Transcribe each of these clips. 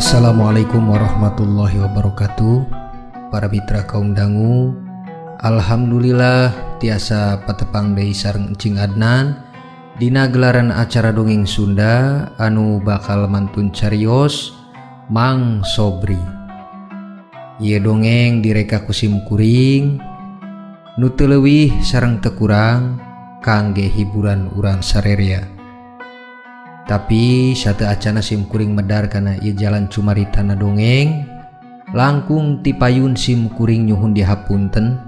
Assalamualaikum warahmatullahi wabarakatuh. Para mitra kaum dangu, alhamdulillah tiasa patepang deui sareng Encing Adnan dina gelaran acara dongeng Sunda anu bakal mantun carios Mang Sobri. Ieu dongeng direka ku sim kuring nu teu leuwih sareng teu kurang kangge hiburan urang sarerea. Tapi sateu acana sim kuring medar kana ieu jalan cumaritana dongeng, langkung tipayun sim kuring nyuhun dihapunten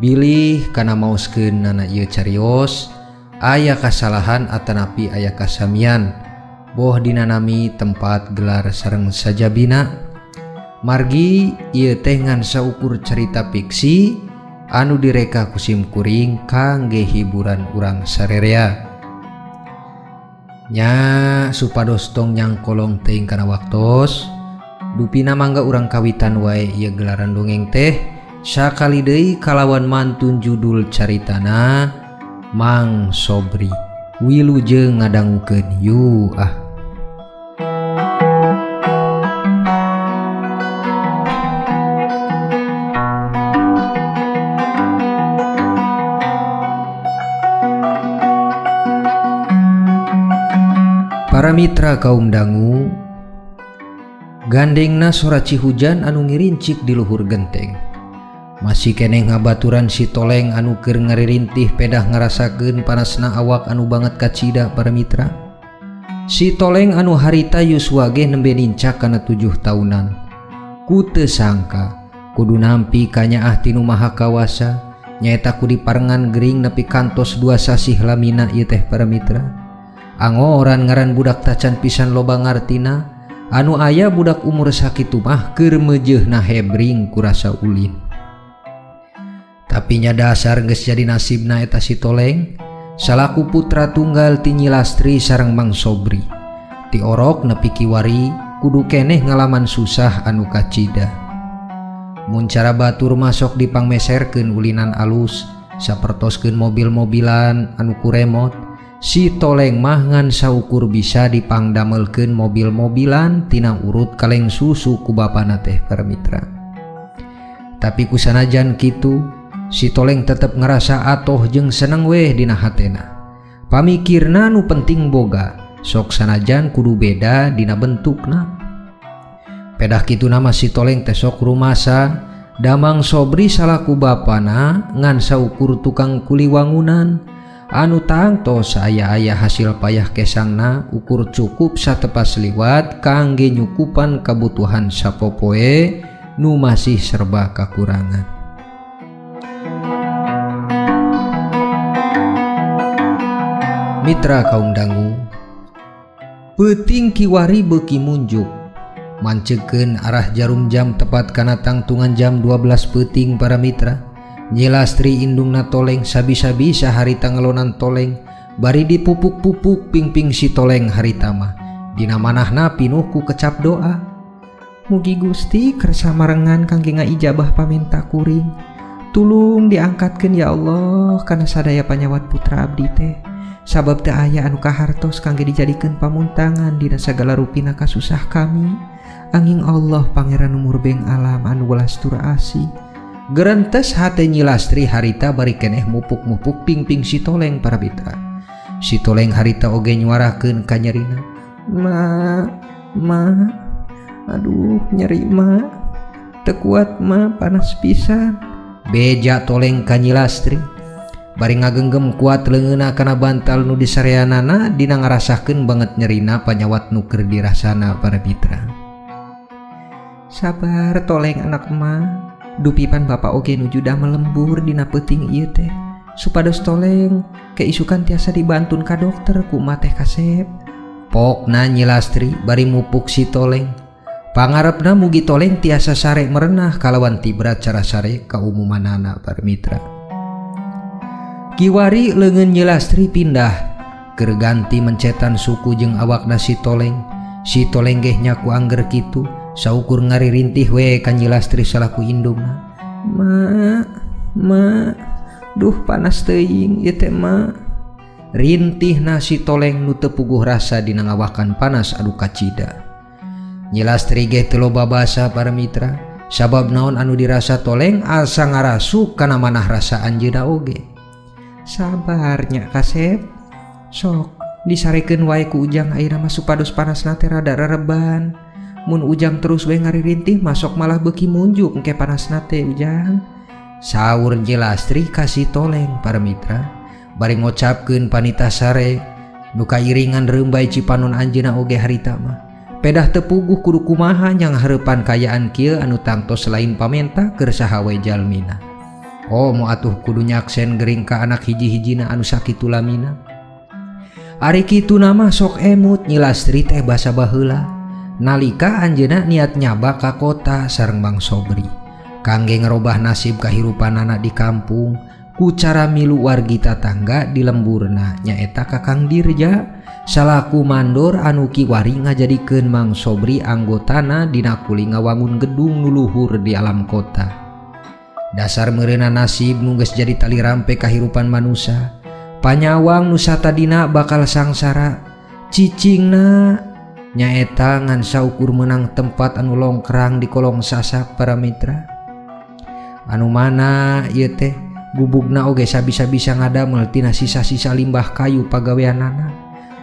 bilih kana maoskeun nana ieu carios aya kasalahan atanapi aya kasamian boh dina nami tempat gelar sareng sajabina. Margi ieu teh ngan saukur carita fiksi anu direka ku sim kuring kangge hiburan urang sarerea. Nya supados tong nyangkolong teuing kana waktos dupina mangga urang kawitan wae ieu gelaran dongeng teh sakali deui kalawan mantun judul caritana Mang Sobri. Wilujeng ngadangukeun yu ah. Para mitra kaum dangu, gandengna sora cihujan anu ngirincik di luhur genteng. Masih keneh ngabaturan si Toleng anu keur ngaririntih pedah ngarasakeun panasna awak anu banget kacida para mitra. Si Toleng anu harita yuswa ge nembe nincak kana 7 tahunan. Ku teu sangka kudu nampi kanyaah tinu Maha Kawasa, nyaeta ku diparengan gering nepi kantos 2 sasih lamina ieu teh para mitra. Angoran ngaran budak tacan pisan loba ngartina, anu aya budak umur sakitu mah keur meujeuhna hebring kurasa ulin. Tapi nya dasar geus jadi nasibna eta si Toleng salaku putra tunggal ti Nyi Lastri sareng Mang Sobri. Ti orok nepi kiwari kudu keneh ngalaman susah anu kacida. Mun cara batur masok dipangmeserkeun ulinan alus sapertoskeun mobil-mobilan anu ku remot, si Toleng mah ngan saukur bisa dipangdamelkeun mobil-mobilan tina urut kaleng susu ku bapana teh para mitra. Tapi kusanajan kitu, si Toleng tetep ngerasa atoh jeung seneng weh dina hatena. Pamikirna nu penting boga, sok sanajan kudu beda dina bentukna. Pedah kitu nama si Toleng teh sok rumasa, Damang Sobri salaku bapana ngan saukur tukang kuli wangunan anu tangtos aya-aya hasil payah kesangna ukur cukup satepas liwat kangge nyukupan kabutuhan sapopoe nu masih serba kakurangan. Mitra kaum dangu, peuting kiwari beuki munjuk mancekeun arah jarum jam tepat kana tangtungan jam 12 peuting para mitra. Nyi Lastri indungna Toleng sabi-sabi saharita ngelonan Toleng bari dipupuk-pupuk pingping si Toleng harita mah dina manahna pinuh ku kecap doa. Mugi Gusti kersa marengan kangge ngaijabah pamenta kuring, tulung diangkatkeun ya Allah kana sadaya panyawat putra abdi teh, sabab teu aya anu kahartos kangge dijadikeun pamuntangan dina sagala rupina kasusah kami. Anging Allah Pangeran murbeng alam anu welas tur asih. Gerentes hate Nyi Lastri harita bari keneh mupuk-mupuk pingping si Toleng para mitra. Si Toleng harita oge nyuarakeun ka nyerina, Ma, ma, aduh nyeri ma, teu kuat ma, panas pisan. Beja Toleng ka Nyi Lastri bari ngagenggem kuat leungeunna kana bantal nu disareanana dina ngarasakeun banget nyerina panyawat nu keur dirasana para mitra. Sabar Toleng anak ma, dupipan bapak oge nuju damel lembur dina peuting ieu teh, supados Toleng keisukan tiasa dibantun ka dokter ku ma teh kasep. Pokna Nyi Lastri bari mupuk si Toleng. Pangarepna mugi Toleng tiasa sare merenah kalawan tibrat cara sare kaumumanana para mitra. Kiwari leungeun Nyi Lastri pindah keur ganti mencetan suku jeung awakna si Toleng. Si Toleng geh nyaku angger kitu saukur ngaririntih we ka Nyi Lastri salaku indungna. Ma, ma, duh panas teuing ieu teh ma. Rintihna si Toleng nu teu puguh rasa dina ngawakan panas anu kacida. Nyi Lastri ge teu loba basa para mitra, sabab naon anu dirasa Toleng asa ngarasuk kana manah rasa anjeunna oge. Sabar nya Kasep, sok disarekeun wae ku Ujang ayeuna mah supados panasna teh rada rereban. Mun Ujang terus we ngaririntih masok malah beuki munjuk engke panasna teh Ujang. Saur Nyi Lastri ka si Toleng para mitra, bari ngocapkeun panita sare nu kairingan reumbai cipanon anjeunna oge harita mah. Pedah teu puguh kudu kumaha nyang hareupan kayaan kieu anu tangtos lain pamenta keur saha we jalmina. Oh mo atuh kudu nyaksen gering ka anak hiji-hijina anu sakitu lamina. Ari kitu mah sok emut Nyi Lastri teh basa baheula. Nalika anjeunna niat nyaba ka kota sareng Bang Sobri kangge ngerobah nasib kahirupanana di kampung ku cara milu wargi tatangga di lemburna nyaeta ka Kang Dirja salaku mandor anu kiwari ngajadikeun Mang Sobri anggotana dina kuli ngawangun gedung nu luhur di alam kota. Dasar meureuna nasib nu geus jadi tali rampe kahirupan manusa, panyawang nu satadina bakal sangsara cicingna nyaeta ngan saukur menang tempat anu longkrang di kolong sasak para mitra. Anu mana ieu teh gubugna oge sabisa-bisa ngadamel tina sisa-sisa limbah kayu pagaweanana.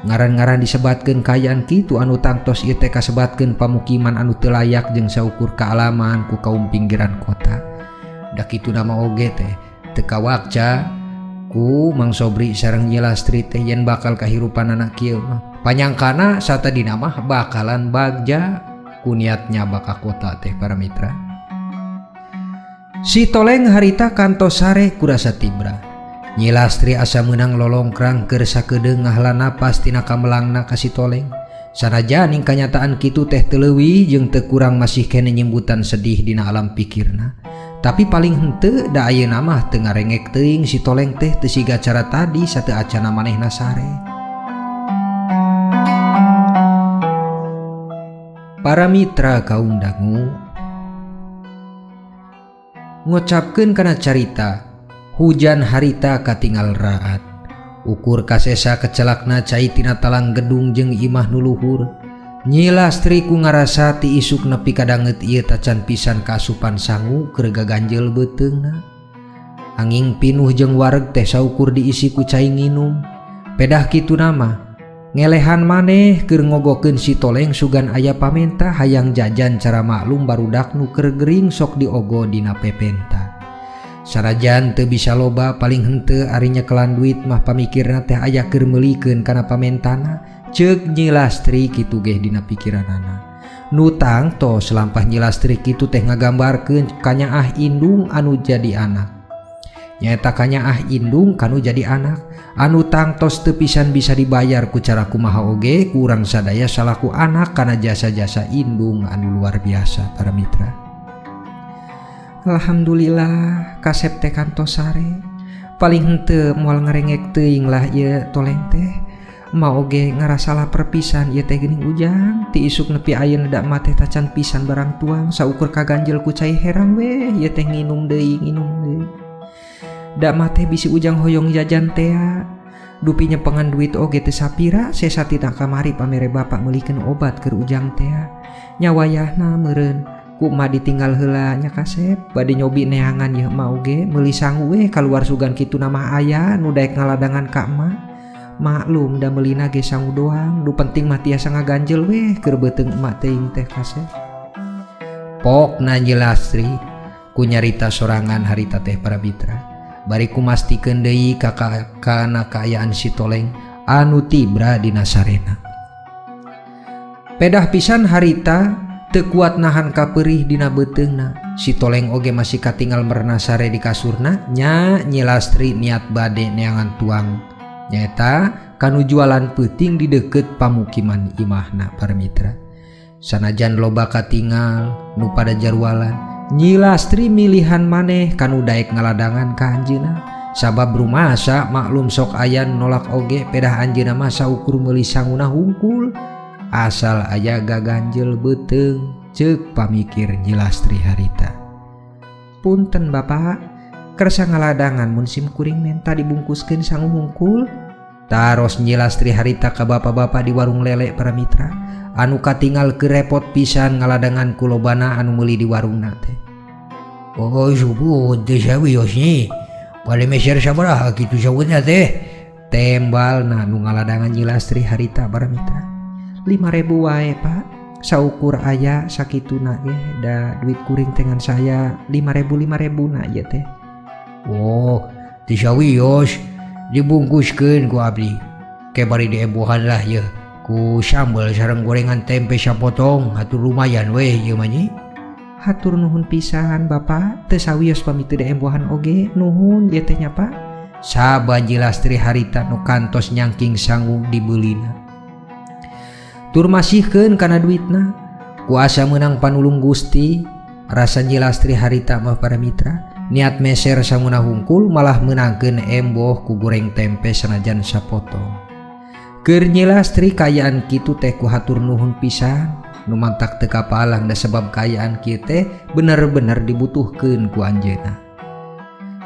Ngaran-ngaran disebatkeun kaayaan kitu anu tangtos ieu teh kasebatkeun pamukiman anu teu layak jeung saukur kaalaman ku kaum pinggiran kota. Da kitu nama oge teh teu kawakca ku Mang Sobri sareng Nyi Lastri teh yen bakal kahirupanana kieu mah. Panyangkana satadina mah bakalan bagja ku niatnya baka kota teh para mitra. Si Toleng harita kantos sare kurasa tibra. Nyi Lastri asa meunang lolongkrang keur sakedeung ngahla napas tina kamelangna ka si Toleng. Sanajan ning kanyataan kitu teh teu leuwih jeung teu kurang masih keneh nyimbutan sedih dina alam pikirna. Tapi paling henteu da ayeuna mah teu ngarengek teuing si Toleng teh teu siga cara tadi sateu acana manehna sare. Para mitra kaum dangu ngocapkeun kana carita hujan harita katingal raat. Ukur kasesa kecelakna cai tina talang gedung jeung imah nu luhur. Nyi Lastri ku ngarasa ti isuk nepi ka danget ieu tacan pisan kaasupan sangu keur gaganjel beuteungna. Angin pinuh jeung wareg teh saukur diisi ku cai nginum. Pedah kitu mah ngelehan maneh keur ngogokeun si Toleng sugan aya pamenta hayang jajan cara maklum barudak nu keur gering sok diogo dina pepenta. Sanajan teu bisa loba paling henteu ari nyekelan duit mah pamikirna teh aya keur meulikeun kana pamentana. Ceuk Nyi Lastri kitu geh dina pikiranana. Nu tangtos lampah Nyi Lastri kitu teh ngagambarkeun kanyaah indung anu jadi anak. Nyaeta kanyaah indung kanu jadi anak anu tangtos teu pisan bisa dibayar ku cara kumaha oge kurang sadaya salaku anak kana jasa-jasa indung anu luar biasa para mitra. Alhamdulillah Kasep teh kantos sare. Paling henteu moal ngarengek teuing lah ieu Toleng teh. Ma oge ngarasa laper pisan ieu teh geuning Ujang. Ti isuk nepi ayeuna da ma teh tacan pisan barang tuang saukur kaganjel ku cai herang weh ieu teh nginum deui nginum deui. Da mah teh bisi Ujang hoyong jajan tea. Dupi nyepengan duit oge teu sapira sesa tina kamari pamere bapak meulikeun obat keur Ujang tea. Nya wayahna meureun ku ma ditinggal heula nya Kasep bade nyobi neangan yeuh ma oge meuli sangu we kaluar sugan kitu mah aya nu daek ngaladangan ka emak. Maklum da meulina ge sangu doang nu penting mah tiasa ngaganjel weh keur beuteung emak teuing teh Kasep. Pokna Nyi Lastri ku nyarita sorangan harita teh para mitra. Bari kumastikeun deui kana kaayaan si Toleng anu tibra dina sarena. Pedah pisan harita teu kuat nahan kapeurih dina beuteungna. Si Toleng oge masih katingal merenah sare di kasurna nya Nyi Lastri niat bade neangan tuang nyaeta kanu jualan peuting di deukeut pamukiman imahna para mitra. Sanajan loba katingal nu pada jarualan, Nyi Lastri milihan maneh kanu daek ngaladangan ka anjeunna. Sabab rumasa maklum sok aya nolak oge pedah anjeunna mah saukur meuli sanguna hungkul asal aya gaganjel beuteung ceuk pamikir Nyi Lastri harita. Punten Bapak, kersa ngaladangan mun sim kuring menta dibungkuskeun sangu hungkul. Taros Nyi Lastri harita ka bapak-bapak di warung lele para mitra anu katingal kerepot pisan ngaladangan ku lobana anu meuli di warungna teh. Oh subuh teu sawios nyi. Bade meser sabaraha kitu saweutna teh? Tembalna nu ngaladangan Nyi Lastri harita para mitra. 5.000 wae Pak. Saukur aya sakituna ge da duit kuring tengan saya 5.000 5.000 na ieu teh. Oh, teu sawios. Dibungkuskeun ku abdi. Ke bari diembohan lah yeuh ku sambel sareng gorengan tempe sapotong hatur lumayan weh ieu mah nyi. Hatur nuhun pisan Bapak, teu sawios pami teu diembohan oge, nuhun ieu teh nya Pak. Saba Nyi Lastri harita nu kantos nyangking sangu dibeulina. Tur masihkeun kana duitna, kuasa meunang panulung Gusti, rasa Nyi Lastri harita mah para mitra. Niat meser sanguna hungkul malah meunangkeun emboh ku goreng tempe sanajan sapotong. Keur Nyi Lastri kaayaan kitu teh ku hatur nuhun pisan, nu mantak teu kapalang da sebab kaayaan kieu teh bener-bener dibutuhkeun ku anjeunna.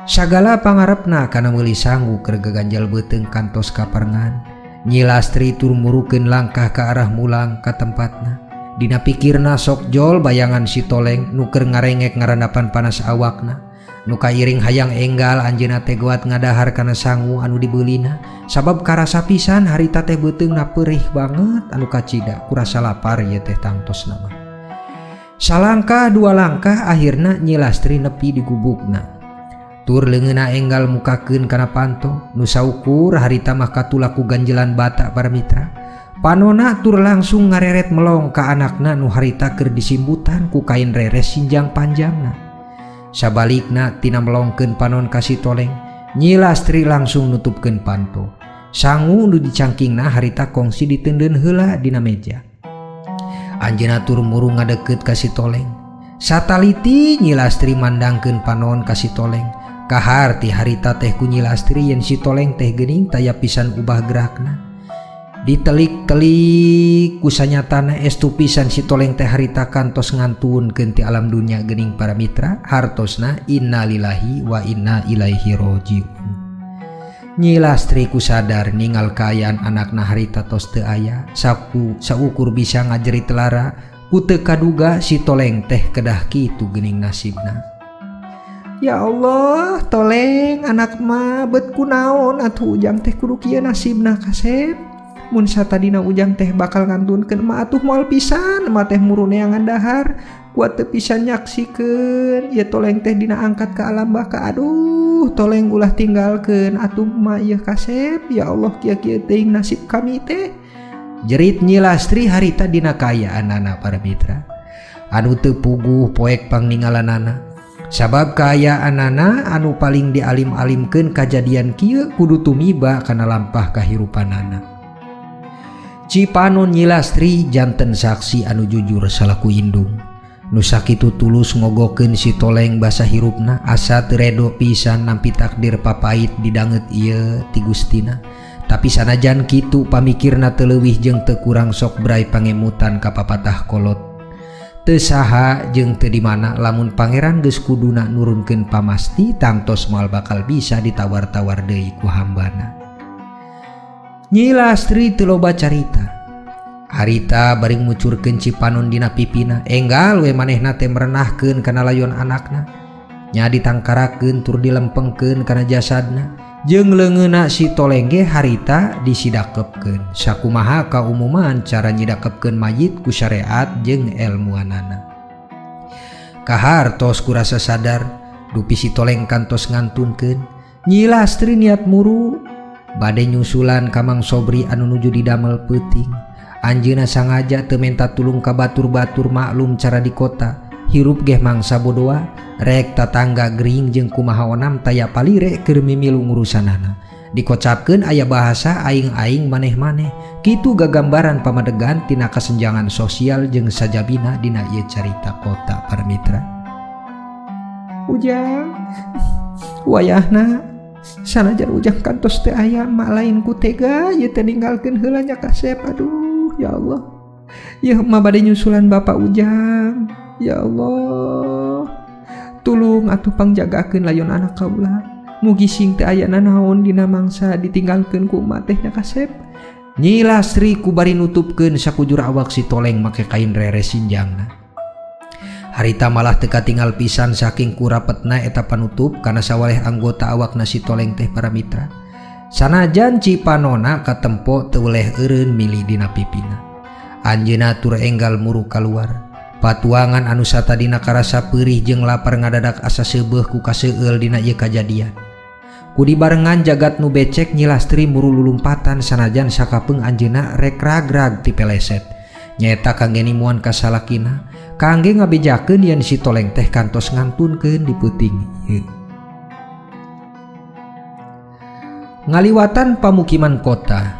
Sagala pangarepna kana meuli sangu keur gaganjal beuteung kantos kaparengan. Nyi Lastri tur murukeun langkah ka arah mulang ka tempatna. Dina pikirna sok jol bayangan si Toleng nu keur ngarengek ngarandapan panas awakna. Nu kairing hayang enggal anjeunna teh goat ngadahar kana sangu anu dibeulina sabab karasa pisan harita teh beuteungna perih banget anu kacida kurasa lapar ieu teh tangtosna mah. Salangkah dua langkah akhirna Nyi Lastri nepi di gubukna. Tur leungeunna enggal mukakeun kana panto nu saukur harita mah katulak ku ganjelan bata para mitra. Panona tur langsung ngareret melong ka anakna nu harita keur disimbutan ku kain reres sinjang panjangna. Sabalikna tina melongkeun panon ka si Toleng, Nyi Lastri langsung nutupkeun panto. Sangu nu dicangkingna harita kongsi diteundeun heula dina meja. Anjeunna tur muru ngadeukeut ka si Toleng. Sataliti Nyi Lastri mandangkeun panon ka si Toleng. Kaharti harita teh ku Nyi Lastri yen si Toleng teh geuning taya pisan ubah gerakna. Ditelik-telik ku sanyatana estu pisan si Toleng teh harita kantos ngantunkeun ti alam dunya geuning para mitra hartosna innalillahi wa inna ilaihi rajiun. Nyi Lastri ku sadar ningal kaayaan anakna harita tos teu aya saku saukur bisa ngajerit lara ku teu kaduga si Toleng teh kedah kitu geuning nasibna. Ya Allah, Toleng anak mah bet kunaon atuh ujang teh kudu kieu nasibna kasep. Mun satadina ujang teh bakal ngantunkeun emak atuh moal pisan emak teh muruneangan dahar kuat teu pisan nyaksikeun ieu Toleng teh dina angkat ka alam baka. Aduh Toleng ulah tinggalkeun atuh emak ieu kasep. Ya Allah kieu-kieu teuing nasib kami teh. Jerit Nyi Lastri harita dina kaayaanana para mitra anu teu puguh poek pangningalanana sabab kaayaanana anu paling dialim-alimkeun kajadian kieu kudu tumiba kana lampah kahirupanana. Cipanon Nyi Lastri janten saksi anu jujur salaku indung nu sakitu tulus ngogokeun si Toleng basa hirupna asa teu redo pisan nampi takdir papait didanget ieu ti Gustina. Tapi sanajan kitu pamikirna teu leuwih jeung teu kurang sok brai pangemutan ka papatah kolot. Teu saha jeung teu dimana lamun pangeran geus kuduna nurunkeun pamasti tangtos moal bakal bisa ditawar-tawar deui ku hambana. Nyi Lastri teu loba carita. Harita bari ngucurkeun cipanon dina pipina, enggal we manehna teh merenahkeun kana layon anakna. Nya ditangkarakeun tur dilempengkeun kana jasadna. Jeung leungeunna si Toleng ge harita disidakepkeun. Sakumaha kaumuman cara nyidakepkeun mayit ku syariat jeung elmuanana. Kahartos kurasa sadar dupi si Toleng kantos ngantunkeun. Nyi Lastri niat muru bade nyusulan ka Mang Sobri anu nuju didamel peuting. Anjeunna sangaja teu menta tulung ka batur-batur maklum cara di kota. Hirup geh mangsa bodoa, rek tatangga gering jeung kumaha onam taya palire keur mimilu ngurusanana. Dikocapkeun aya bahasa aing-aing maneh-maneh. Kitu gagambaran pamadegan tina kasenjangan sosial jeung sajabina dina ieu carita kota para mitra. Ujang wayahna sanajan ujang kantos teu aya mak lain ku tega ieu teh ninggalkeun heula nya kasep. Aduh ya Allah, ieu mah bade nyusulan bapak ujang. Ya Allah, tulung atuh pangjagakeun layon anak kaula. Mugi sing teu aya nanaon dina mangsa ditinggalkeun ku emak teh nya kasep. Nyi Lastri ku bari nutupkeun sakujur awak si Toleng make kain reres sinjangna. Harita malah teu katingal pisan saking kurapetna eta panutup kana sawaleh anggota awakna si Toleng teh para mitra. Sanajan cipanona katempo teu weleh eureun mili dina pipina. Anjeunna tur enggal muru kaluar. Patuangan anu satadina karasa peurih jeung lapar ngadadak asa seubeuh ku kaseueul dina ieu kajadian. Ku dibarengan jagat nu becek Nyi Lastri muru lulumpatan sanajan sakapeung anjeunna rek ragrag ti peleset. Nyaeta kangge nimuan ka salakina, kangge ngabejakeun yen si Toleng teh kantos ngantunkeun di peuting ieu. Ngaliwatan pamukiman kota,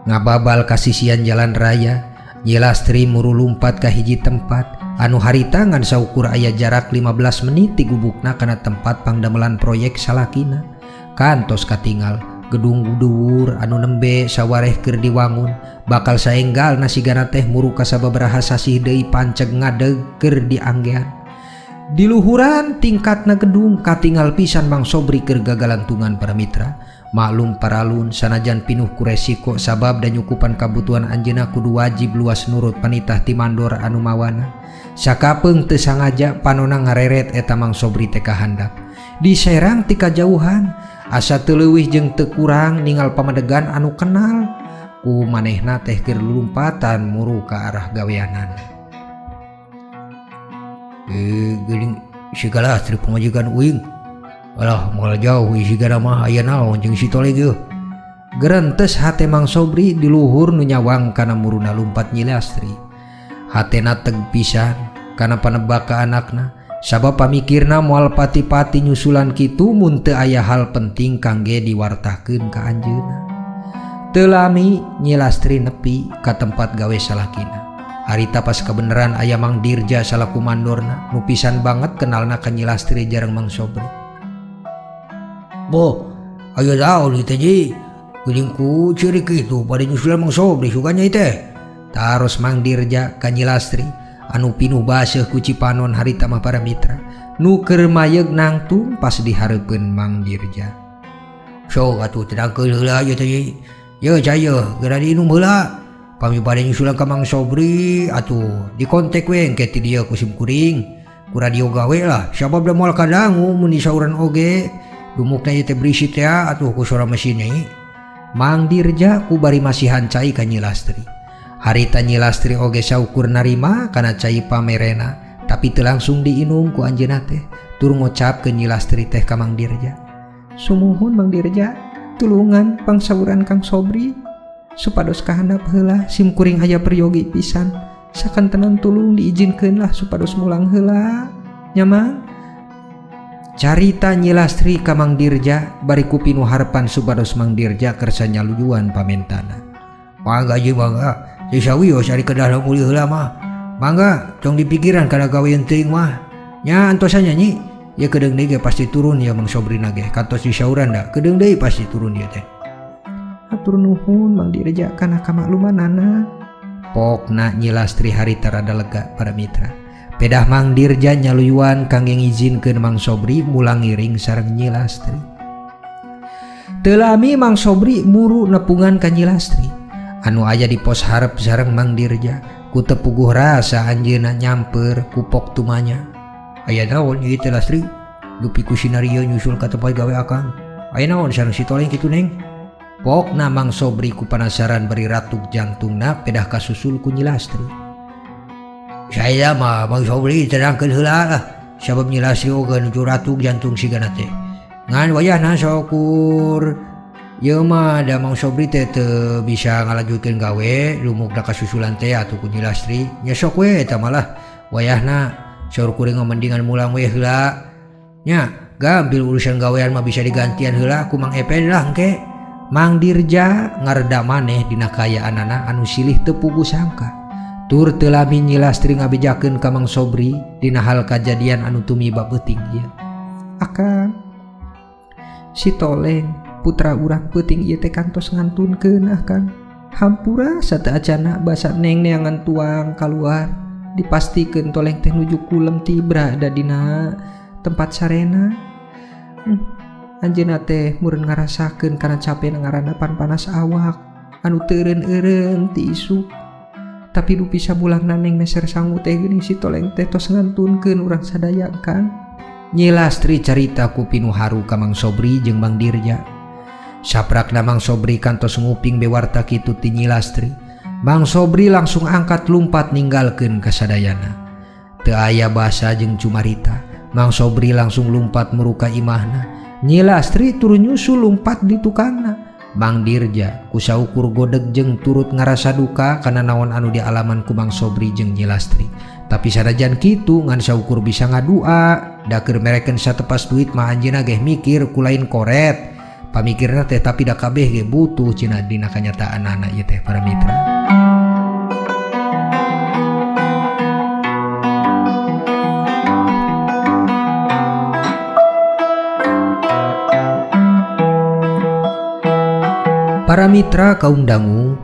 ngababal ka sisian jalan raya, Nyi Lastri muru lumpat ka hiji tempat anu harita ngan saukur aya jarak 15 menit ti gubukna kana tempat pangdamelan proyek salakina. Kantos katingal gedung dhuwur anu nembe sawareh keur diwangun bakal saenggal nasigana teh muru ka sababaraha sasih deui panceg ngadeg keur dianggean. Di luhuran tingkatna gedung katingal pisan Mang Sobri keur gagalantungan para mitra. Maklum paralun sanajan pinuh ku resiko sabab dan nyukupan kabutuhan anjeunna kudu wajib luas nurut panitah ti mandor anu mawana. Sakapeung teu sangaja panona ngareret eta Mang Sobri teh kahandap. Diserang ti kajauhan asa teu leuwih jeung teu kurang ningal pamadegan anu kenal ku manehna teh keur lulumpatan muru ka arah gaweanan. Geuning sigala Lastri pamajikan uing. Alah moal jauh sigana mah aya naon jeung si Toleng ieu. Gerentes hate Mang Sobri di luhur nu nyawang kana muruna lumpat Nyi Lastri. Hatena teg pisan kana panebak ka anakna sabab pamikirna moal pati-pati nyusulan kitu mun teu aya hal penting kangge diwartakeun ka anjeunna. Teu lami Nyi Lastri nepi ka tempat gawe salakina. Harita pas kebeneran aya Mang Dirja salaku mandorna nu pisan banget kenalna ka Nyi Lastri jareng Mang Sobri. Boh, ayo naon ieu teh ji? Geuning ku ciri kitu bade nyusulan Mang Sobri suganya ieu teh. Taros Mang Dirja ka Nyi Lastri anu pinuh baseuh ku cipanon harita mah para mitra nu keur mayeg nangtung pas dihareupeun Mang Dirja. Sok atuh tenangkeun heula ieu teh ji. Ye cai ye geura diinum heula. Pami bade nyusulan ka Mang Sobri atuh dikontek we engke ti dieu ku sim kuring. Ku radio gawe lah sabab da moal kadangu mun disauran oge. Dumukna ieu teh berisi teh atuh ku suara mesin nyai. Mang Dirja ku bari masihan cai ka Nyi Lastri. Harita Nyi Lastri oge saukur narima kana cai pamerena tapi teu langsung diinum ku anjeunna teh tur ngocap ke Nyi Lastri teh ka Mang Dirja. Sumuhun Mang Dirja, tulungan pangsauran Kang Sobri supados kahandap heula sim kuring aya peryogi pisan. Sakantenan tulung diizinkeun lah supados mulang heula. Nya Mang. Carita Nyi Lastri ka Mang Dirja bari ku pinuh harepan supados Mang Dirja kersa nyaluyuan pamentana. Mangga ji mangga, sawios ari kedah mulih heula mah. Mangga tong dipikiran kana gawean teuing mah. Nya antosan nya nyi, ye kedeung deui ge pasti turun ya Mang Sobri na ge. Kantos disauran da, kedeung deui pasti turun ieu teh. Hatur nuhun Mang Dirja kana kamaklumanana. Pokna Nyi Lastri harita rada lega para mitra. Pedah Mang Dirja nyaluyuan kangge ngizinkeun Mang Sobri mulang ngiring sareng Nyi Lastri. Teu lami Mang Sobri muru nepungan ka Nyi Lastri anu aya di pos hareup sareng Mang Dirja. Ku teu puguh rasa anjeunna nyamper ku pok tumanya. Aya naon ieu teh Lastri? Dupi ku sinario nyusul ka tempat gawe akang. Aya naon sareng si Toleng kitu neng? Pokna Mang Sobri ku panasaran bari ratuk jantungna pedah kasusul ku Nyi Lastri. Saya mah Mang Sobri tenangkeun heula lah sabab Nyi Lastri oge nuju ratuk jantung sigana teh. Ngan wayahna saukur ieu mah da Mang Sobri teh teu bisa ngalanjutkeun gawe lumukna kasusulan teh atuh ku Nyi Lastri. Nya sok we eta malah wayahna saur kuring mendingan mulang we heula. Nya gampil urusan gawean mah bisa digantian heula ku Mang Epen lah engke. Mang Dirja ngareda maneh dina kaayaanana anu silih teu puguh sangka. Tur teu lami Nyi Lastri ngabejakeun ka Mang Sobri dina hal kajadian anu tumiba peuting ieu. Akang, si Toleng putra urang peuting ieu teh kantos ngantunkeun akang. Hampura sateuacanna basa neng neangan tuang kaluar. Dipastikeun Toleng teh nuju kulem tibra da dina tempat sarena. Anjeunna teh meureun ngarasakeun kana capena ngarandapan panas awak anu teu eureun-eureun ti isuk. Tapi dupi sabulanna Neng meser sangu teh geuning si Toleng teh tos ngantunkeun urang sadaya Kang. Nyi Lastri carita ku pinuh haru ka Mang Sobri jeung Mang Dirja. Saprakna Mang Sobri kantos nguping bewarta kitu ti Nyi Lastri. Mang Sobri langsung angkat lumpat ninggalkeun kasadayana. Teu aya basa jeung cumarita. Mang Sobri langsung lumpat muruka imahna. Nyi Lastri turun nyusul lumpat di tukangna. Mang Dirja ku saukur godeg jeung turut ngarasa duka kana naon anu dialaman ku Mang Sobri jeung Nyi Lastri. Tapi sanajan kitu ngan saukur bisa ngadua, da keur merekeun satepas duit mah anjeunna geh mikir ku lain koret. Pamikirna teh tapi da kabeh ge butuh cenah dina kanyataanana ieu teh para mitra. Para mitra kaum dangu,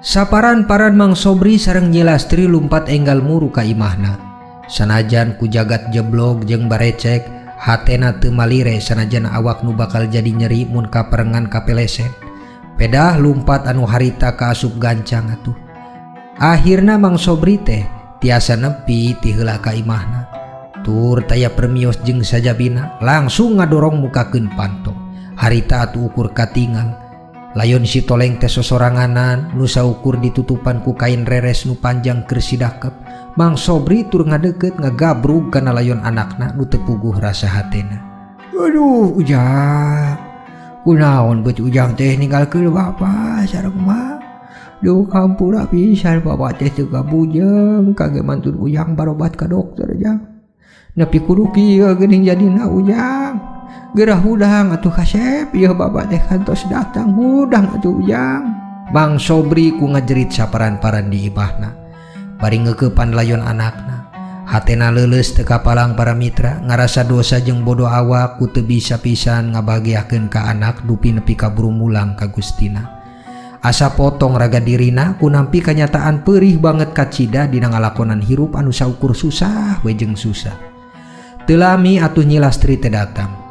saparan-paran Mang Sobri sareng Nyi Lastri lumpat enggal muru ka imahna. Sanajan ku jagat jeblog jeung barecek, hatena teu malire sanajan awak nu bakal jadi nyeri mun kaparengan kapeleset. Pedah lumpat anu harita kaasup gancang atuh. Akhirna Mang Sobri teh tiasa nepi ti heula ka imahna. Tur taya permios jeung sajabina langsung ngadorong mukakeun panto. Harita atuh ukur katingal. Layon si Toleng teh sosoranganan nu saukur ditutupan ku kain reres nu panjang keur sidakep. Mang Sobri tur ngadeukeut ngagabrug kana layon anakna nu teu puguh rasa hatena. Aduh Ujang, kunaon beut Ujang teh ninggalkeun bapa sareng mah. Duh hampura pisan bapa teh teu kabujeng kage mantun Ujang barobat ka dokter Jang. Nepi kudu kieu geuning jadina Ujang. Gerah hudang atuh kasep ieu bapa teh kantos datang hudang atuh Ujang. Mang Sobri ku ngajerit saparan-paran di imahna. Bari ngeukepan layon anakna. Hatena leuleus teu kapalang para mitra, ngarasa dosa jeung bodoh awak ku teu bisa pisan ngabahagiakeun ka anak dupi nepi ka buru mulang ka Gustina. Asa potong raga dirina ku nampi kanyataan perih banget kacida dina ngalakonan hirup anu saukur susah we jeung susah. Teu lami atuh Nyi Lastri teh datang.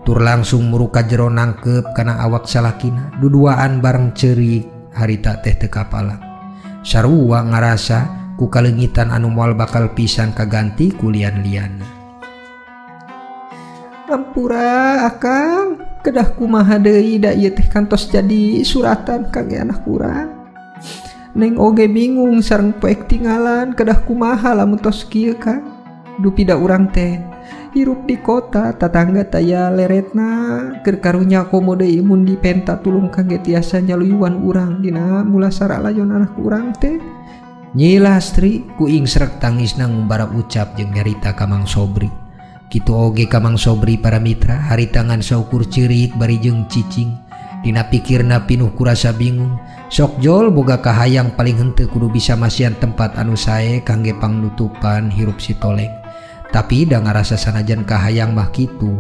Tur langsung muruka jero nangkep kana awak salakina, duduaan bareng ceurik harita teh teu kapalang. Sarua ngarasa ku kaleungitan anu moal bakal pisan kaganti ku lian-lianna. Ampura Akang, kedah kumaha deui da ieu teh kantos jadi suratan kangge anak urang. Neng oge bingung sareng poek tinggalan kedah kumaha lamun tos kieu Kang. Dupi da urang teh hirup di kota, tatangga taya leretna keur karunya komo deui mun dipenta tulung kangge tiasa nyaluyuan urang dina mulasara layon anak urang teh. Nyi Lastri ku ingsrek tangisna ngumbara ucap jeung nyarita ka Mang Sobri. Kitu oge ka Mang Sobri para mitra, harita ngan saukur ceurik bari jeung cicing. Dina pikirna pinuh kurasa bingung. Sok jol boga kahayang paling henteu kudu bisa masihan tempat anu sae kangge pangnutupan hirup si Toleng. Tapi da ngarasa sanajan kahayang mah kitu,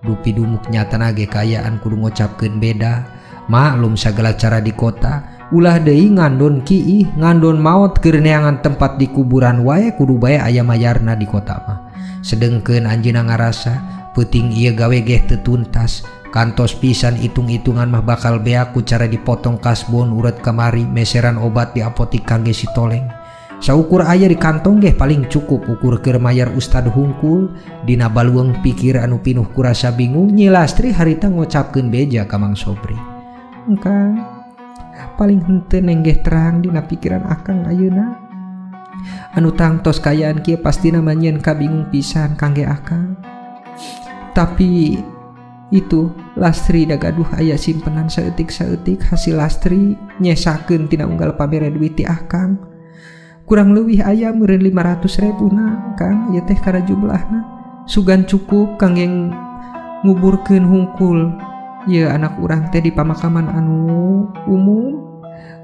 dupi dumuk nyatana ge kaayaan kudu ngocapkeun beda. Maklum sagala cara di kota, ulah deui ngandon kiih, ngandon maot keur neangan tempat di kuburan wae kudu bae aya mayarna di kota mah. Sedengkeun anjeunna ngarasa peuting ieu gawe geh teu tuntas, kantos pisan hitung-hitungan mah bakal beak ku cara dipotong kasbon uret kamari meseran obat di apotik kangge si Toleng. Saukur aya di kantong geh paling cukup ukur keur mayar ustad hungkul. Dina balueng pikir anu pinuh kurasa bingung, Nyi Lastri harita ngocapkeun beja ka Mang Sobri. Engkang paling henteu neng geh terang dina pikiran akang ayeuna. Anu tangtos kayaan kieu pastina manyieun kabingung pisan kangge akang. Tapi itu Lastri da gaduh aya simpenan saeutik-saeutik hasil Lastri nyesakeun tina unggal pamere duit ti akang. Kurang leuwih aya meureun 500.000 na Kang, ieu teh kana jumlahna. Sugan cukup kangge nguburkeun hungkul ieu anak urang teh di pamakaman anu umum.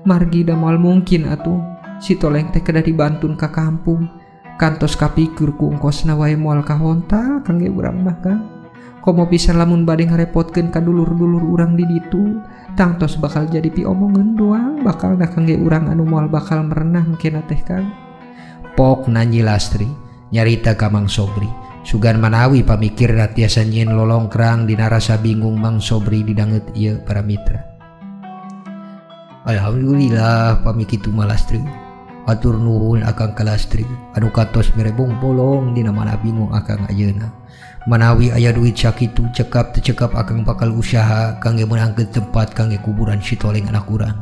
Margi da moal mungkin atuh si Toleng teh kedah dibantun ka kampung. Kantos kapikir ku ongkosna wae moal kahontal kangge urang mah Kang. Komo pisan lamun bade ngarepotkeun ka dulur-dulur urang di ditu, tangtos bakal jadi piomongeun doang bakalna kangge urang anu moal bakal merenah kena teh Kang. Pokna Nyi Lastri nyarita ka Mang Sobri. Sugan manawi pamikirna tiasa nyieun lolongkrang dina rasa bingung Mang Sobri didanget ieu para mitra. Alhamdulillah pami kitu mah Lastri. Atur nuhun akang ka Lastri anu katos mere bolong dina mana bingung akang ayeuna. Manawi aya duit sakitu cekap teu cekap akang bakal usaha kangge meunangkeun tempat kangge kuburan si Toleng anak urang.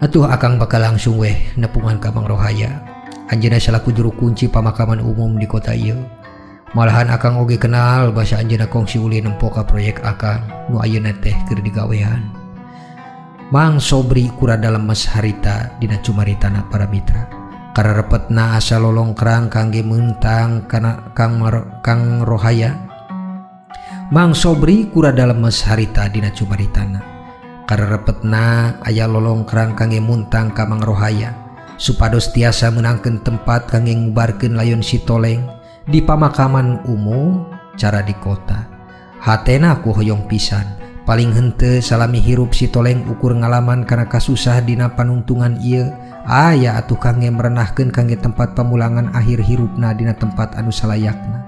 Atuh akang bakal langsung weh nepungan ka Mang Rohaya. Anjeunna salaku juru kunci pamakaman umum di kota ieu. Malahan akang oge kenal basa anjeunna kongsi ulin nempo ka proyek akang nu ayeuna teh keur digawean. Mang Sobri kurada lemes harita dina cumaritana para mitra. Kararepetna asa lolongkrang kangge mentang kana Kang Rohaya. Mang Sobri kurada lemes harita dina cumaritana. Kararepetna aya lolongkrang kangge muntang ka Mang Rohaya supados tiasa meunangkeun tempat kangge ngubarkeun layon si Toleng di pamakaman umum cara di kota. Hatena ku hoyong pisan paling henteu salami hirup si Toleng ukur ngalaman kana kasusah dina panungtungan ieu aya atuh kangge merenahkeun kangge tempat pamulangan akhir hirupna dina tempat anu salayakna.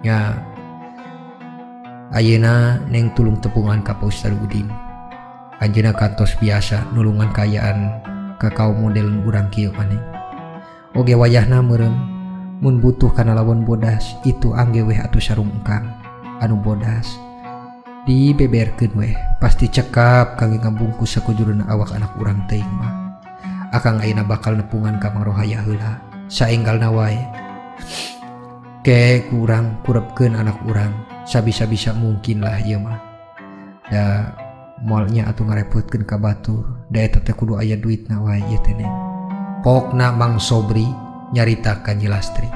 Nya ayeuna neng tulung tepungan ka Pak Ustad Udin. Anjeunna kantos biasa nulungan kaayaan ka kaum model urang kieu maneh. Oge wayahna meureun mun butuh kana lawon bodas itu angge weh atuh sarung engkang anu bodas dibeberkeun weh pasti cekap kangge ngabungkus sakujurna awak anak urang teuing mah. Akang ayeuna bakal nepungan ka Mang Rohaya heula saenggalna wae. Ke kurang kurepkeun anak urang sabisa-bisa mungkin lah ieu mah. Da moalnya atuh ngarepotkeun ka batur da eta teh kudu aya duitna wae ieu teh neng. Pokna Mang Sobri nyarita ka Nyi Lastri.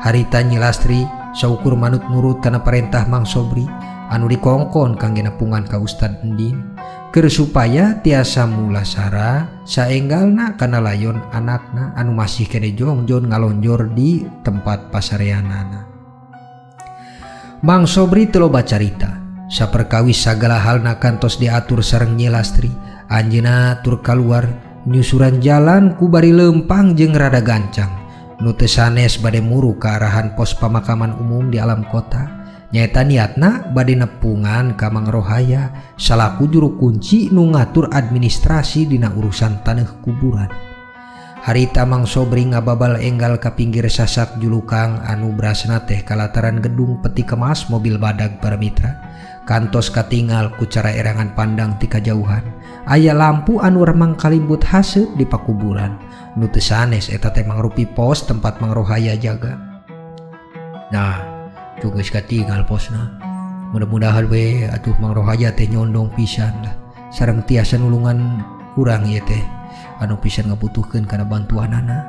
Harita Nyi Lastri saukur manut nurut kana parentah Mang Sobri anu dikongkon kangge nepungan ka Ustad Endin keur supaya tiasa mulasara saenggalna kana layon anakna anu masih kene jongjon ngalonjor di tempat pasareanana. Mang Sobri teu loba carita. Saperkawis sagala halna kantos diatur sareng Nyi Lastri, anjeunna tur kaluar nyusuran jalan ku bari leumpang jeung rada gancang. Nu teu sanes bade muru ka arahan pos pamakaman umum di alam kota. Nyaeta niatna bade nepungan ka Mang Rohaya salaku juru kunci nu ngatur administrasi dina urusan taneuh kuburan. Harita Mang Sobri ngababal enggal ka pinggir sasak julukang anu brasna teh kalataran gedung peti kemas mobil badag para mitra. Kantos katingal ku cara erangan pandang ti kajauhan. Aya lampu anu remang kalimbut haseup di pakuburan. Nu teu sanes eta teh mangrupi pos tempat Mang Rohaya jaga. Nah, geus katingal posna. Mudah-mudahan we atuh Mang Rohaya teh nyondong pisan lah. Sareng tiasa nulungan urang ieu teh anu pisan ngabutuhkeun kana bantuanana.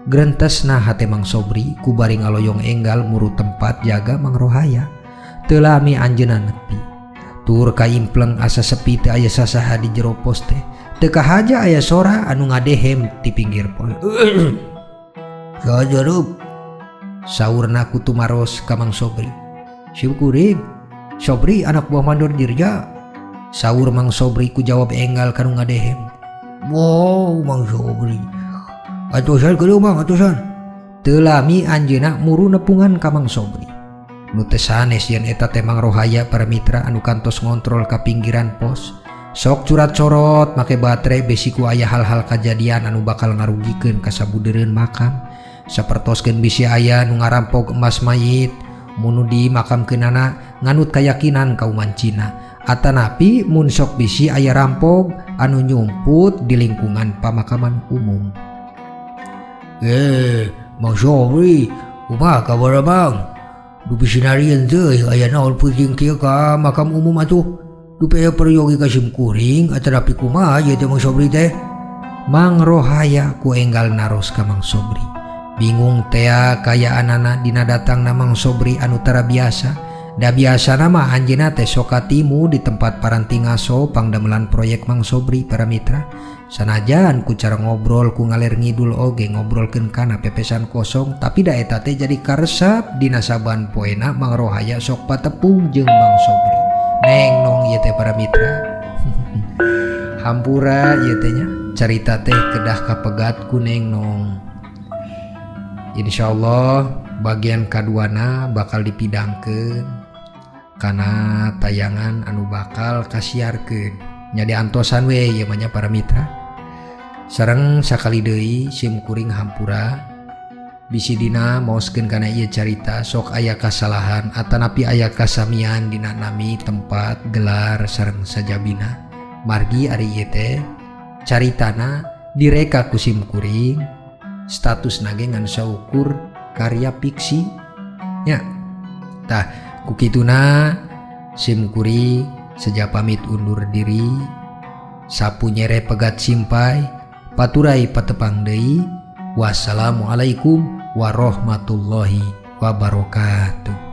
Grentesna hate Mang Sobri ku bari ngaloyong enggal muru tempat jaga Mang Rohaya. Teu lami anjeunna nepi. Tur kaimpleng asa sepi teu aya sasaha di jero pos teh. Teu kahaja aya sora anu ngadehem ti pinggir pos. Sajarup saurna ku tumaros ka Mang Sobri. Syukuring Sobri anak buah mandor dirja. Saur Mang Sobri ku jawab enggal kanu ngadehem. Wow Mang Sobri atusan kudu Mang atusan. Teu lami anjeunna muru nepungan ka Mang Sobri. Nu teu sanes yen eta teh Mang Rohaya para mitra anu kantos ngontrol ka pinggiran pos. Sok curat-corot make baterai besi ku aya hal-hal kajadian anu bakal ngarugikeun ka sabudeureun makam. Sapertoskeun bisi aya nu ngarampok emas mayit munu di makamkeunana nganut kayakinan kauman Cina. Atanapi mun sok bisi aya rampok anu nyumput di lingkungan pamakaman umum. Mang Sobri, kumaha kabar Bang? Dupi sinarieun teh aya naon peuting kieu ka makam umum atuh. Dupi aya peryogi ka simkuring atanapi kumaha ieu teh Mang Sobri teh? Mang Rohaya ku enggal naros ka Mang Sobri. Bingung tea kayaanana dina datangna Mang Sobri anu tara biasa. Da biasana mah anjeunna teh sok katimu di tempat paranti ngaso pangdamelan proyek Mang Sobri para mitra. Sanajan ku cara ngobrol ku ngaler ngidul oge ngobrolkeun kana pepesan kosong, tapi da eta teh jadi karesep dina saban poena Mang Rohaya sok patepung jeung Mang Sobri. Neng nong ieu teh para mitra. Hampura ieu teh nya carita teh kedah kapegat ku neng nong. Insyaallah Bagian kaduana bakal dipidangkeun kana tayangan anu bakal kasiarkeun. Nya diantosan we ieu mah nya para mitra. Sareng sakali deui sim kuring hampura bisi dina maoskeun kana ieu carita sok aya kasalahan atanapi aya kasamian dina nami tempat gelar sareng sajabina. Margi ari ieu teh caritana direka ku sim kuring status nage ngan saukur karya fiksi nya. Tah kukituna sim kuring seja pamit undur diri, sapu nyere pegat simpai paturai patepang deui. Wassalamualaikum warahmatullahi wabarakatuh.